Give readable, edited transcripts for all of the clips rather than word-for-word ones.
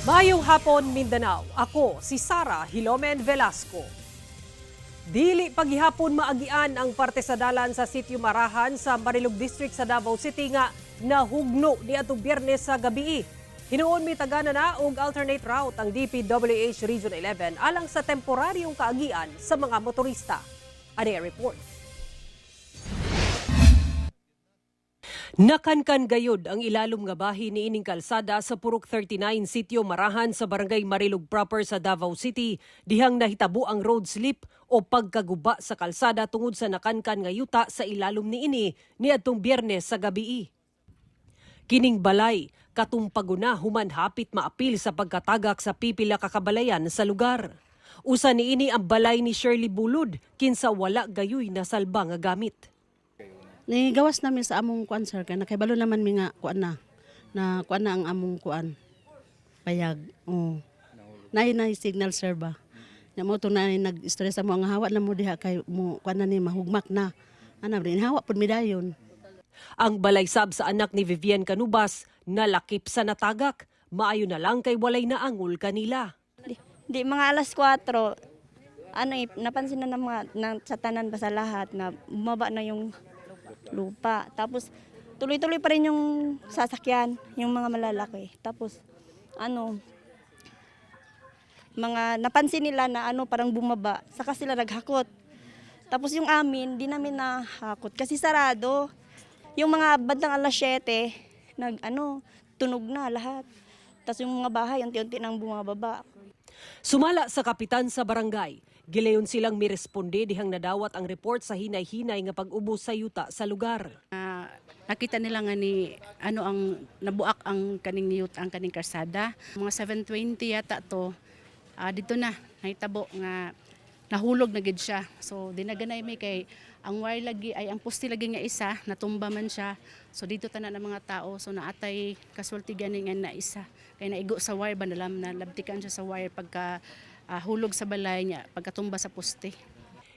Maayong hapon, Mindanao. Ako si Sara Hilomen Velasco. Dili paghihapon maagian ang parte sa dalan sa Sitio Marahan sa Marilog District sa Davao City nga nahugno niadtong Biyernes sa gabii. Hinuon mitagana na og alternate route ang DPWH Region 11 alang sa temporaryong kaagian sa mga motorista. Ani ang report. Nakankan gayud ang ilalom nga bahin niining kalsada sa Purok 39, Sitio Marahan sa Barangay Marilog Proper sa Davao City dihang nahitabo ang road slip o pagkaguba sa kalsada tungod sa nakankan nga yuta sa ilalom niini niadtong Biyernes sa gabii. Kining balay katumpaguna human hapit maapil sa pagkatagak sa pipila ka kabalayan sa lugar. Usa niini ang balay ni Shirley Bulod, kinsa wala gayoy nasalba nga gamit. Ni gawas namin sa among kuan, sir, kay nakibalo naman mi nga kuan na na kuan na ang among kuan payag. Oh. Nay na signal, sir, ba. Nya mo to na nag-stress mo ang hawa na mo diha kay mo kuan na ni mahugmak na. Ana rin hawa pud mi dayon. Ang balay sab sa anak ni Vivian Canubas nalakip sa natagak. Maayo na lang kay walay naangol kanila. Di, mga alas 4, ano eh, napansin na ng mga sa tanan ba sa lahat na bumaba na yung lupa. Tapos tuloy-tuloy pa rin yung sasakyan, yung mga malalaki. Tapos ano, mga napansin nila na ano, parang bumaba, saka sila naghakot. Tapos yung amin, di namin nahakot kasi sarado. Yung mga bandang alas 7, nag ano, tunog na lahat. Tapos yung mga bahay, unti-unti nang bumababa. Sumala sa kapitan sa barangay, gilayon silang miresponde dihang nadawat ang report sa hinay-hinay nga pag-ubos sa yuta sa lugar. Nakita nila nga ni ano ang nabuak ang kaning niyut ang kaning karsada. Mga 7:20 yata to. Dito na nahitabo nga nahulog na gid siya. So dinaganay mi kay ang wire lagi ay ang poste lagi nga isa natumba man siya. So dito tanan ang mga tao, so naatay casualty gani nga na isa kay naigo sa wire ba, nalam na labtikan siya sa wire pagka hulog sa balay niya, pagkatumba sa poste.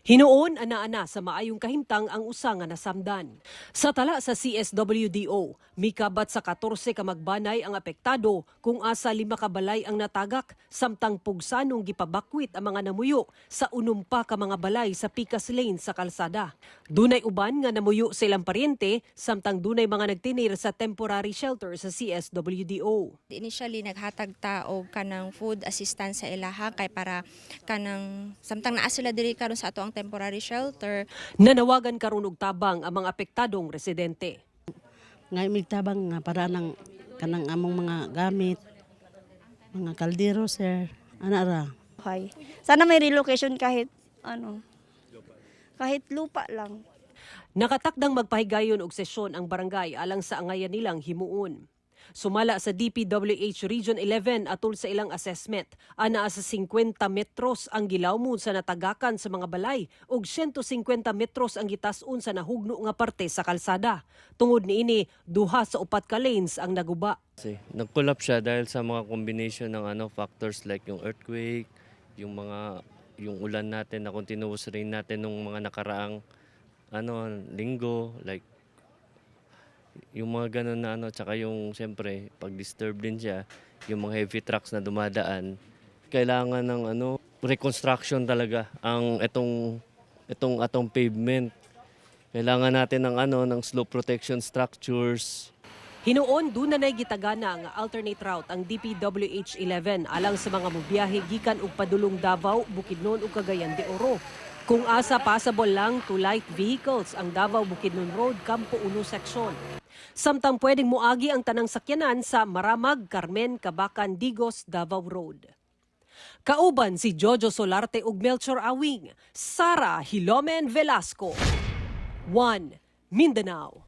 Hinuon ana-ana sa maayong kahimtang ang usa nga nasamdan. Sa tala sa CSWDO, mikabat sa 14 ka magbanay ang apektado kung asa 5 ka balay ang natagak, samtang pugsanong gipabakwit ang mga namuyo sa 6 pa ka mga balay sa Picas Lane sa kalsada. Dunay uban nga namuyo sa ilang paryente, samtang dunay mga nagtinir sa temporary shelter sa CSWDO. Initially naghatag ta og kanang food assistance sa ilaha kay para kanang samtang naa sila diri karon sa ato ang temporary shelter. Nanawagan karon og tabang ang mga apektadong residente. Nga migtabang nga para nang kanang among mga gamit, mga kaldero, sir. Ana ra. Okay. Sana may relocation kahit ano, kahit lupa lang. Nakatakdang magpahigayon og sesyon ang barangay alang sa angayan nilang himuon. Sumala sa DPWH Region 11, atol sa ilang assessment, anaa sa 50 metros ang gilawmon sa natagakan sa mga balay ug 150 metros ang gitas-on sa nahugno nga parte sa kalsada. Tungod niini, duha sa upat ka lanes ang naguba. Kasi nag-collapse siya dahil sa mga combination ng ano factors like yung earthquake, yung mga yung ulan natin na continuous rain natin nung mga nakaraang ano linggo, like yung mga ganun na ano, tsaka yung siyempre pag disturb din siya, yung mga heavy trucks na dumadaan, kailangan ng ano reconstruction talaga ang itong atong pavement. Kailangan natin ng ano ng slope protection structures. Hinuon duna nay gitagana nga alternate route ang DPWH 11 alang sa mga mobiyahe gikan og padulong Davao, Bukidnon ug Cagayan de Oro. Kung asa passable lang to light vehicles ang Davao Bukidnon Road, Campo Uno section. Samtang pwedeng moagi ang tanang sakyanan sa Maramag, Carmen, Kabacan, Digos, Davao Road. Kauban si Jojo Solarte ug Melchor Awing, Sara Hilomen Velasco. 1 Mindanao.